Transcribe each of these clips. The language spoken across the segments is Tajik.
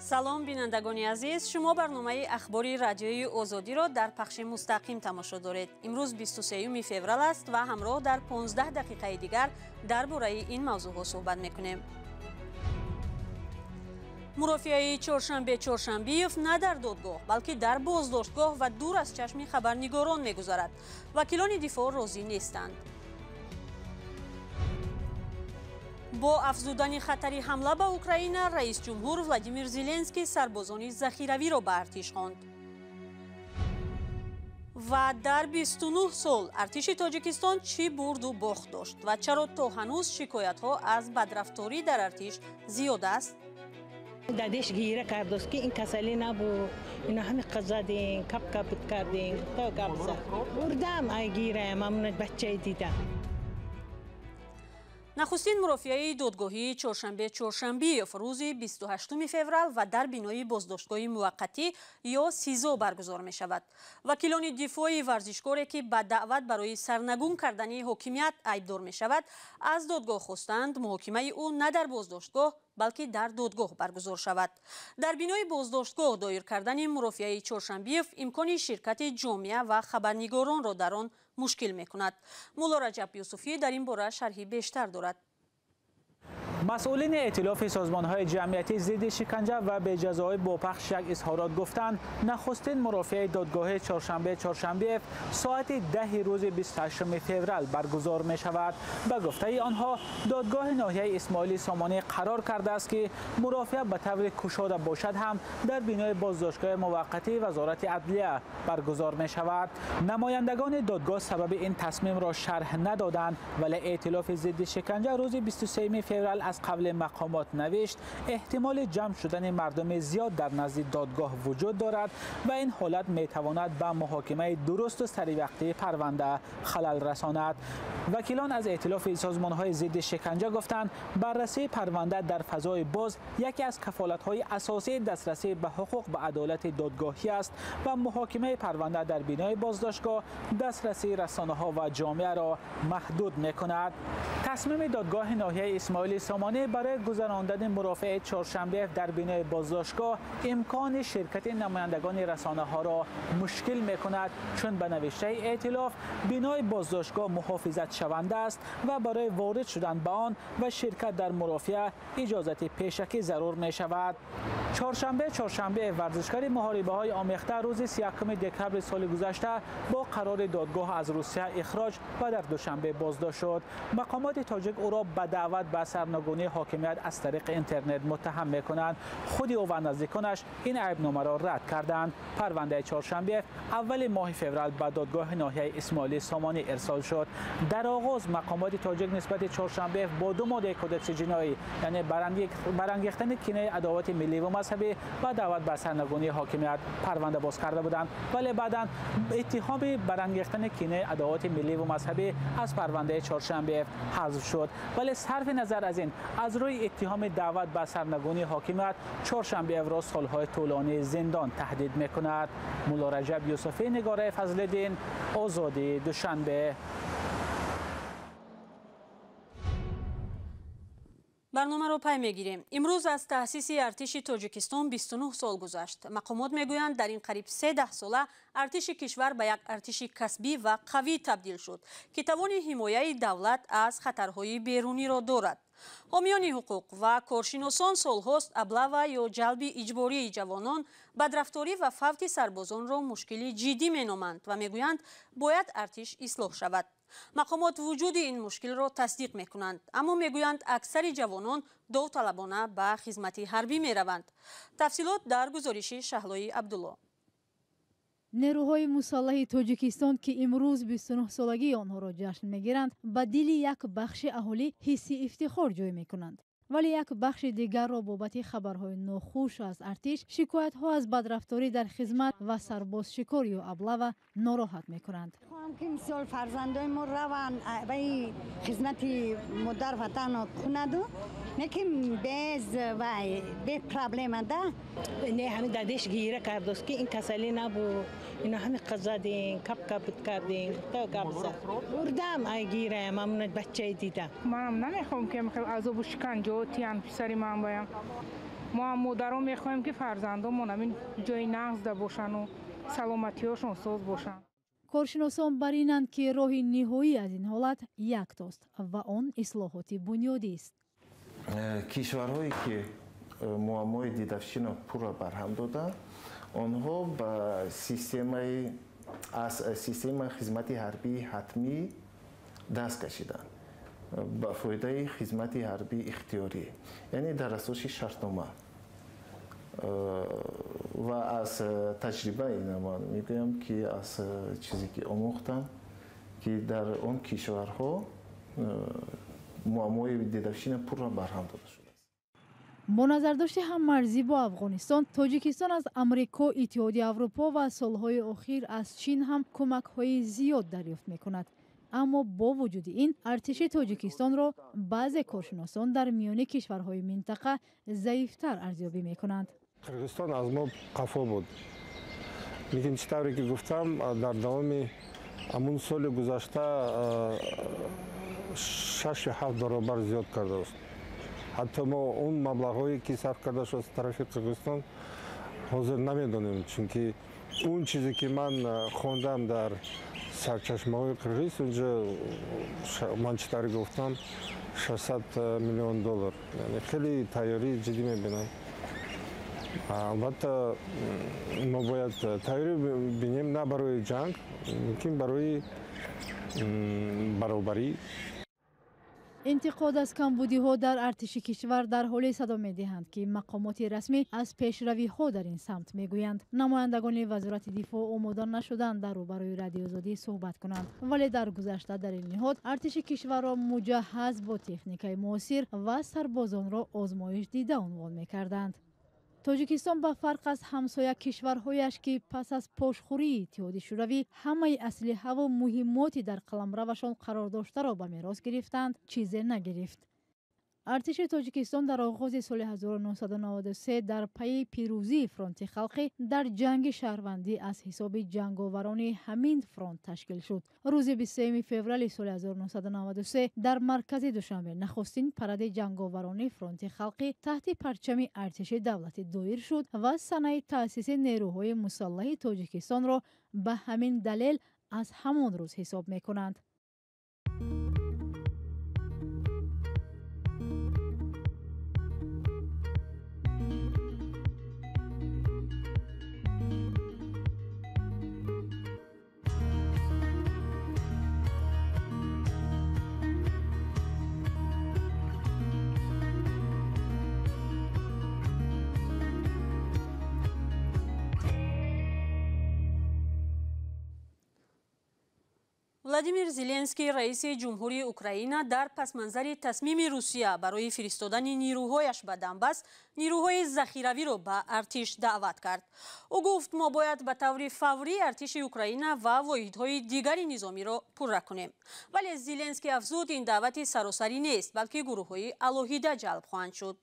Салом, бинандагони азиз. Шумо барномаи ахбори радиои Озодиро дар пахши мустақим тамошо доред. Имрӯз 23 феврал аст ва ҳамроҳ дар 15 дақиқаи дигар дар бораи ин мавзӯъҳо суҳбат мекунем. Мурофиаи Чоршанбе Чоршанбиев на дар додгоҳ, балки дар боздоштгоҳ ва дур аз чашми хабарнигорон мегузарад. Вакилони дифоъ розӣ нестанд. Бо афзудани хатари ҳамла ба Украина, раисҷумҳур Владимир Зеленский сарбозони захиравиро ба артиш хонд. Ва дар 29 сол артиши Тоҷикистон чӣ бурду бохт дошт ва чаро то ҳанӯз шикоятҳо аз бадрафторӣ дар артиш зиёд аст? Дадеш гира кардост, ки ин касалӣ набуд. Ино ҳами қазадем, кап-кап кардем, то гап зад. Бурдам ай гираям, ҳамуна бачаи дида. Нахустин мурофиаи додгоҳии Чоршанбе Чоршанбиев рӯзи 28 феврал ва дар бинои боздоштгоҳи муваққатӣ ё СИЗО баргузор мешавад. Вакилони дифои варзишкоре, ки ба даъват барои сарнагун кардани ҳокимият айбдор мешавад, аз додгоҳ хостанд муҳокимаи ӯ на дар боздоштгоҳ, балки дар додгоҳ баргузор шавад. Дар бинои боздоштгоҳ доир кардани мурофиаи Чоршанбиев имкони ширкати ҷомеа ва хабарнигоронро дар он мушкил мекунад. Мулло Раҷаб Юсуфӣ дар ин бора шарҳи бештар дорад. Масъулини ائتلاف سازمان‌های جمعیتی ضد شکنجه و بی‌جزایی با پخش یک اظهارات گفتند نخستین مرافعه دادگاه چهارشنبه چهارشنبه ساعت 10 روز 28 فوریه برگزار می شود. به گفته آنها دادگاه ناحیه اسماعیلی سامانی قرار کرده است که مرافعه به طور کشاده باشد هم در بینای بازداشتگاه موقتی وزارت عدلیه برگزار می شود. نمایندگان دادگاه سبب این تصمیم را شرح ندادند، ولی ائتلاف ضد شکنجه روز 23 فوریه از قبل مقامات نوشت احتمال جمع شدن مردم زیاد در نزد دادگاه وجود دارد و این حالت میتواند به محاکمه درست و سریع وقتی پرونده خلل رساند. وکیلان از ائتلاف سازمان‌های ضد شکنجه گفتند بررسی پرونده در فضای باز یکی از کفالت‌های اساسی دسترسی به حقوق و عدالت دادگاهی است و محاکمه پرونده در بینای بازداشتگاه دسترسی رسانه‌ها و جامعه را محدود می‌کند. تصمیم دادگاه ناحیه اسماعیلی سامانی برای گذراندن مرافعه چهارشنبه در بینای بازداشتگاه امکان شرکت نمایندگان رسانه ها را مشکل میکند، چون به نوشته ائتلاف بینای بازداشتگاه محافظت شونده است و برای وارد شدن به آن و شرکت در مرافعه اجازت پیشکی ضرور می شود. چهارشنبه چهارشنبه ورزشکار محاربه های آمیخته روز 31 دکابر سال گذشته با قرار دادگاه از روسیه اخراج و در دوشنبه بازداشت شد. مقامات تاجیک او را به دعوت به سرنگونی حاکمیت از طریق اینترنت متهم میکنند. خود او و نزدیکانش این عیبنامه را رد کردند. پرونده چهارشنبه اول ماه فوریه به دادگاه ناحیه اسماعیلی سامانی ارسال شد. در آغاز مقامات تاجیک نسبت چهارشنبه با دو ماده کدکس جنایی، یعنی برانگیختن کینه عداوت ملی و مذهبی و دعوت به سرنگونی حاکمیت پرونده باز کرده بودند، ولی بعداً اتهام برانگیختن کینه عداوت ملی و مذهبی از پرونده چهارشنبه حذف شد. ولی صرف نظر از این، از روی اتهام دعوت به سرنگونی حاکمیت چهارشنبه را سالهای طولانی زندان تهدید میکند. مولا رجب یوسفی، نگاره فضلالدین، آزادی، دوشنبه. Барномаро пай мегирем. Имрӯз аз таъсиси артиши Тоҷикистон 29 сол гузашт. Мақомот мегӯянд, дар ин қариб се даҳсола артиши кишвар ба як артиши касбӣ ва қавӣ табдил шуд, ки тавони ҳимояи давлат аз хатарҳои беруниро дорад. Ҳомиёни ҳуқуқ ва коршиносон солҳост облава ё ҷалби иҷбории ҷавонон, бадрафторӣ ва фавти сарбозонро мушкили ҷиддӣ меноманд ва мегӯянд, бояд артиш ислоҳ шавад. Мақомот вуҷуди ин мушкилро тасдиқ мекунанд, аммо мегӯянд, аксари ҷавонон довталабона ба хизмати ҳарбӣ мераванд. Тафсилот дар гузориши Шаҳлои Абдулло. Нерӯҳои мусаллаҳи Тоҷикистон, ки имрӯз 29-солагии онҳоро ҷашн мегиранд, ба дили як бахши аҳолӣ ҳисси ифтихор ҷой мекунанд, вале як бахши дигарро бобати хабарҳои нохуш аз артиш, шикоятҳо аз бадрафторӣ дар хизмат ва сарбозшикор ё облава нороҳат мекунанд. Хоҳам, ки мисол фарзандои мо раванд ваи хизмати модар ватанро кунаду, лекин без вай, без проблема да. Не, ҳами дадеш гира кардост, ки ин касалӣ набуд. Ино ҳами қазадем, кап-кап кардем, то гап зад. Бурдам ай гираям, ҳамуна бачаи дида. Манам намехоҳам, ки азобу шиканҷо тиян писари ман баям. Мо ҳам модарон мехоҳем, ки фарзандонмон ҳамин ҷои нағзда бошану саломатиҳошон соз бошанд. Коршиносон бар инанд, ки роҳи ниҳоӣ аз ин ҳолат яктост ва он ислоҳоти бунёдист. Кишварҳое ки муаммои дедовщина пурра барҳам доданд, онҳо ба системаи аз системаи хизмати ҳарбии ҳатмӣ даст кашиданд ба фоидаи хизмати ҳарбии ихтиёрӣ, яъне дар асоси шартнома. Ва аз таҷриба ина ман мегӯям, ки аз чизе ки омӯхтам, ки дар он кишварҳо муаммои дедовщина пурра барҳам дода шудааст. Бо назардошти ҳаммарзӣ бо Афғонистон, Тоҷикистон аз Амрико, Иттиҳоди Аврупо ва солҳои охир аз Чин ҳам кӯмакҳои зиёд дарёфт мекунад. Аммо бо вуҷуди ин артиши Тоҷикистонро баъзе коршиносон дар миёни кишварҳои минтақа заифтар арзёбӣ мекунанд. Қирғизистон аз мо қафо буд, лекин чӣ тавре ки гуфтам, дар давоми ҳамун соли гузашта 6-7 баробар зиёд кардааст. Ҳатто мо он маблағҳое ки сарф карда шуд аз тарафи Қирғизистон ҳозир намедонем, чунки он чизе ки ман хондам дар сарчашмаҳои қирғиз, унҷо ман чӣ тавре гуфтам, 600 миллион доллар, яъне хеле тайёрии ҷиддӣ мебинам. Албатта, мо бояд тайёрӣ бинем на барои ҷанг, мумкин барои баробарӣ. Интиқод аз камбудиҳо дар артиши кишвар дар ҳоле садо медиҳанд, ки мақомоти расмӣ аз пешравиҳо дар ин самт мегӯянд. Намояндагони Вазорати дифоъ омода нашуданд дар рӯбарӯи Радиозодӣ суҳбат кунанд, вале дар гузашта дар ин ниҳод артиши кишварро муҷаҳҳаз бо техникаи муосир ва сарбозонро озмоиш дида унвон мекарданд. Тоҷикистон ба фарқ аз ҳамсоя кишварҳояш, ки пас аз пошхӯрии Иттиҳоди Шӯравӣ ҳамаи аслиҳаву муҳиммоти дар қаламравашон қарор доштаро ба мерос гирифтанд, чизе нагирифт. Артиши Тоҷикистон дар оғози соли 1993 дар пайи пирӯзии фронти халқӣ дар ҷанги шаҳрвандӣ аз ҳисоби ҷанговарони ҳамин фронт ташкил шуд. Рӯзи 23 феврали соли 1993 дар маркази Душанбе нахустин паради ҷанговарони фронти халқӣ таҳти парчами артиши давлатӣ доир шуд ва санаи таъсиси нерӯҳои мусаллаҳи Тоҷикистонро ба ҳамин далел аз ҳамон рӯз ҳисоб мекунанд. Владимир Зеленский, раиси ҷумҳурии Украина, дар пасманзари тасмими Русия барои фиристодани нирӯҳояш ба Донбасс нирӯҳои захиравиро ба артиш даъват кард. Ӯ гуфт, мо бояд ба таври фаврӣ артиши Украина ва воҳидҳои дигари низомиро пурра кунем. Вале Зеленский афзуд, ин даъвати саросарӣ нест, балки гурӯҳҳои алоҳида ҷалб хоҳанд шуд.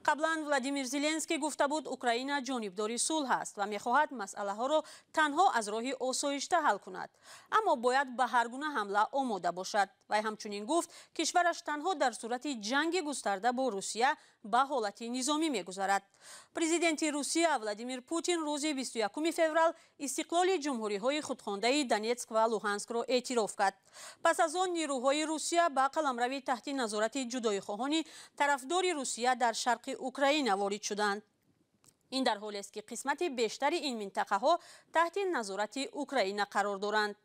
Қаблан Владимир Зеленский гуфта буд, Украина ҷонибдори сулҳ аст ва мехоҳад масъалаҳоро танҳо аз роҳи осоишта ҳал кунад, аммо бояд ба ҳар гуна ҳамла омода бошад. Вай ҳамчунин гуфт, кишвараш танҳо дар сурати ҷанги густарда бо Русия ба ҳолати низомӣ мегузарад. Президенти Русия Владимир Путин рӯзи 21 феврал истиқлоли ҷумҳуриҳои худхондаи Донецк ва Луҳанскро эътироф кард. Пас аз он нирӯҳои Русия ба қаламрави таҳти назорати ҷудоихоҳони тарафдори Русия дар шарқи Украина ворид шуданд. Ин дар ҳолест, ки қисмати бештари ин минтақаҳо таҳти назорати Украина қарор доранд.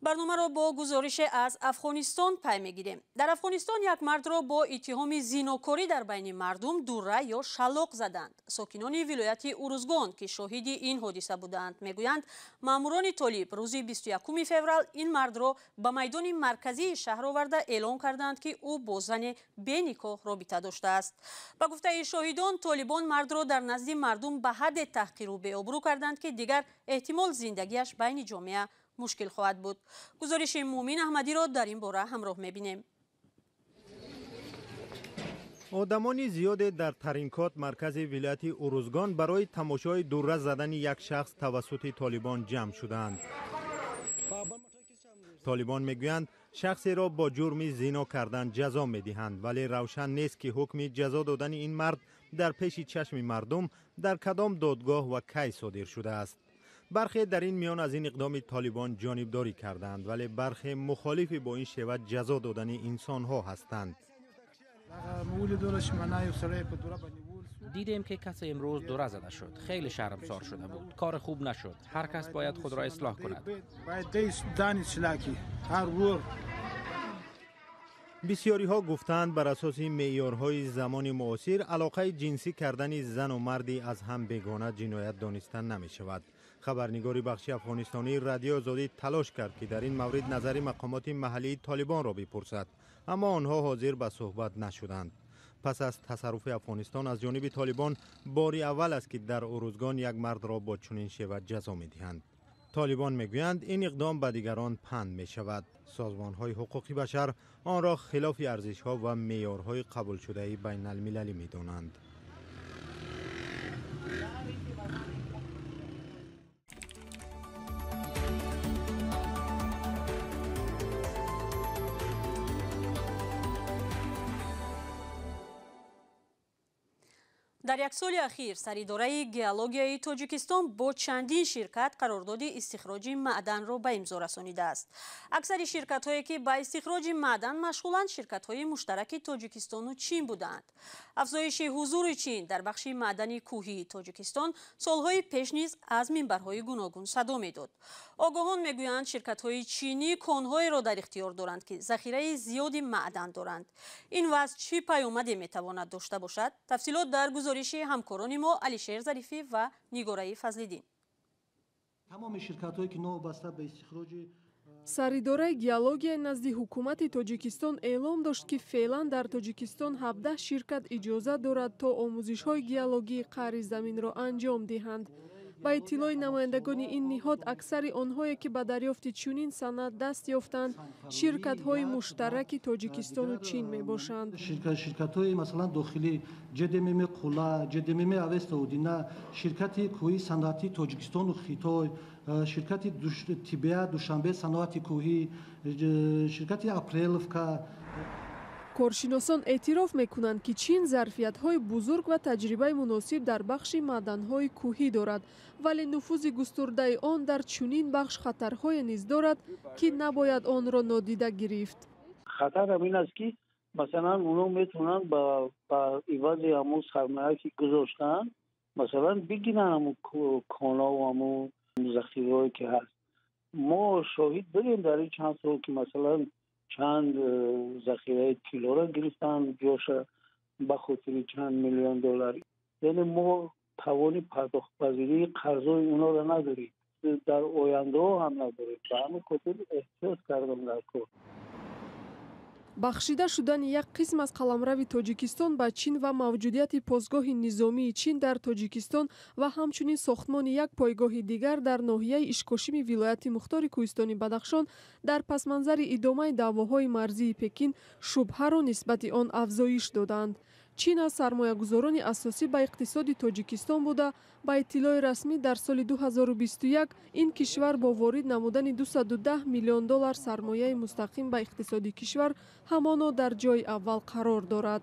Барномаро бо гузорише аз Афғонистон пай мегирем. Дар Афғонистон як мардро бо иттиҳоми зинокорӣ дар байни мардум дура ё шалоқ заданд. Сокинони вилояти Урузгон, ки шоҳиди ин ҳодиса буданд, мегӯянд, маъмурони толиб рӯзи 21 феврал ин мардро ба майдони марказии шаҳр оварда эълон карданд, ки ӯ бо зане беникоҳ робита доштааст. Ба гуфтаи шоҳидон, толибон мардро дар назди мардум ба ҳадде таҳқиру беобрӯ карданд, ки дигар эҳтимол зиндагиаш байни ҷомеа мушкил хоҳад буд. Гузориши Муъмин Аҳмадиро дар ин бора ҳамроҳ мебинем. Одамони зиёде дар Таринкот, маркази вилояти Урузгон, барои тамошои дурра задани як шахс тавассути толибон ҷамъ шуданд. Толибон мегӯянд, Шахсеро бо ҷурми зино кардан ҷазо медиҳанд, вале равшан нест, ки ҳукми ҷазо додани ин мард дар пеши чашми мардум дар кадом додгоҳ ва кай содир шудааст. Бархе дар ин миён аз ин иқдоми Толибон ҷонибдорӣ карданд, вале бархе мухолифи бо ин шева ҷазо додани инсонҳо ҳастанд. Дидем, ки касе имрӯз дура зада шуд. Хеле шармсор шуда буд. Кор хуб нашуд. Ҳар кас бояд худро ислоҳ кунад. Бисёриҳо гуфтаанд, бар асоси меъёрҳои замони муосир алоқаи ҷинсӣ кардани зану марди аз ҳам бегона ҷиноят дониста намешавад. Хабарнигори бахши афғонистонии Радиои Озодӣ талош кард, ки дар ин маврид назари мақомоти маҳаллии Толибонро бипурсад, аммо онҳо ҳозир ба суҳбат нашуданд. Пас аз тасарруфи Афғонистон аз ҷониби Толибон бори аввал аст, ки дар Урузгон як мардро бо чунин шева ҷазо медиҳанд. Толибон мегӯянд, ин иқдом ба дигарон панд мешавад. Созмонҳои ҳуқуқи башар онро хилофи арзишҳо ва меъёрҳои қабулшудаи байналмилалӣ медонанд. Дар як соли ахир саридораи геологияи Тоҷикистон бо чандин ширкат қарордоди истихроҷи маъданро ба имзо расонидааст. Аксари ширкатҳое, ки ба истихроҷи маъдан машғуланд, ширкатҳои муштараки Тоҷикистону Чин будаанд. Афзоиши ҳузури Чин дар бахши маъдани кӯҳии Тоҷикистон солҳои пеш низ аз минбарҳои гуногун садо медод. Огоҳон мегӯянд, ширкатҳои чинӣ конҳоеро дар ихтиёр доранд, ки захираи зиёди маъдан доранд. Ин вазъ чӣ паёмаде метавонад дошта бошад? Тафсилот дар гузориши ҳамкорони мо Алишер Зарифӣ ва Нигораи Фазлиддин. Тамоми ширкатҳое, ки новобаста ба истихроҷи Саридораи геологияи назди ҳукумати Тоҷикистон эълом дошт, ки феълан дар Тоҷикистон 17 ширкат иҷозат дорад, то омӯзишҳои геологии қаъри заминро анҷом диҳанд. Ба иттилои намояндагони ин ниҳод, аксари онҳое, ки ба дарёфти чунин санад даст ёфтанд, ширкатҳои муштараки Тоҷикистону Чин мебошанд. Ширкатҳои масалан дохилӣ ҷдмм Қула, ҷдмм Авеста Удина, ширкати кӯҳии саноатии Тоҷикистону Хитой, ширкати Тибия Душанбе саноати кӯҳӣ, ширкати Апреловка. Коршиносон эътироф мекунанд, ки Чин зарфиятҳои бузург ва таҷрибаи муносиб дар бахши маъданҳои кӯҳӣ дорад, вале нуфузи густурдаи он дар чунин бахш хатарҳое низ дорад, ки набояд онро нодида гирифт. Хатарам ин аст, ки масалан онҳо метавонанд ба ивази ҳамун сармоя, ки гузоштаанд, масалан бигиранд ҳамун конову ҳамун захираҳое, ки ҳаст. Мо шоҳид будем дар ин чанд сол, ки масалан чанд захираи тиллоро гирифтанд ҷоша ба хотири чанд миллион доллар. Яъне мо тавони пардохтпазирии қарзҳои онҳоро надорем, дар ояндаҳо ҳам надорем. Ба ҳамин хотир эҳтиёт кардам дар кор. Бахшида шудани як қисм аз қаламрави Тоҷикистон ба Чин ва мавҷудияти посгоҳи низомии Чин дар Тоҷикистон ва ҳамчунин сохтмони як пойгоҳи дигар дар ноҳияи Ишкошими вилояти мухтори кӯҳистони Бадахшон дар пасманзари идомаи даъвоҳои марзии Пекин шубҳаро нисбати он афзоиш доданд. Чин аз сармоягузорони асосӣ ба иқтисоди Тоҷикистон буда, ба иттилои расмӣ дар соли 2021 ин кишвар бо ворид намудани 210 миллион доллар сармояи мустақим ба иқтисоди кишвар ҳамоно дар ҷои аввал қарор дорад.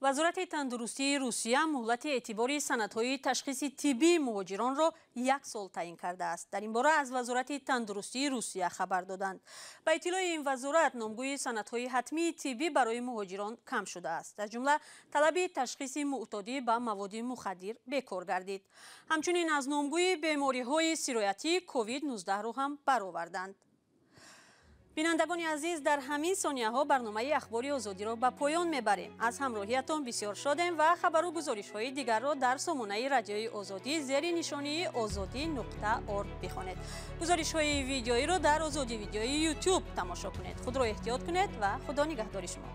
Вазорати тандурустии Русия муҳлати эътибори санадҳои ташхиси тиббии муҳоҷиронро як сол таъин кардааст. Дар ин бора аз Вазорати тандурустии Русия хабар доданд. Ба иттилои ин вазорат, номгӯи санадҳои ҳатмии тиббӣ барои муҳоҷирон кам шудааст. Аз ҷумла талаби ташхиси муътодӣ ба маводи мухаддир бекор гардид. Ҳамчунин аз номгӯи бемориҳои сироятӣ COVID-19-ро ҳам бароварданд. Бинандагони азиз, дар ҳамин сонияҳо барномаи Ахбори Озодиро ба поён мебарем. Аз ҳамроҳиятон бисёр шодем ва хабару гузоришҳои дигарро дар сомонаи Радиои Озодӣ зери нишонии озодӣ.орг бихонед. Гузоришҳои видеоиро дар Озодӣ видеои YouTube тамошо кунед. Худро эҳтиёт кунед ва Худо нигаҳдори шумо.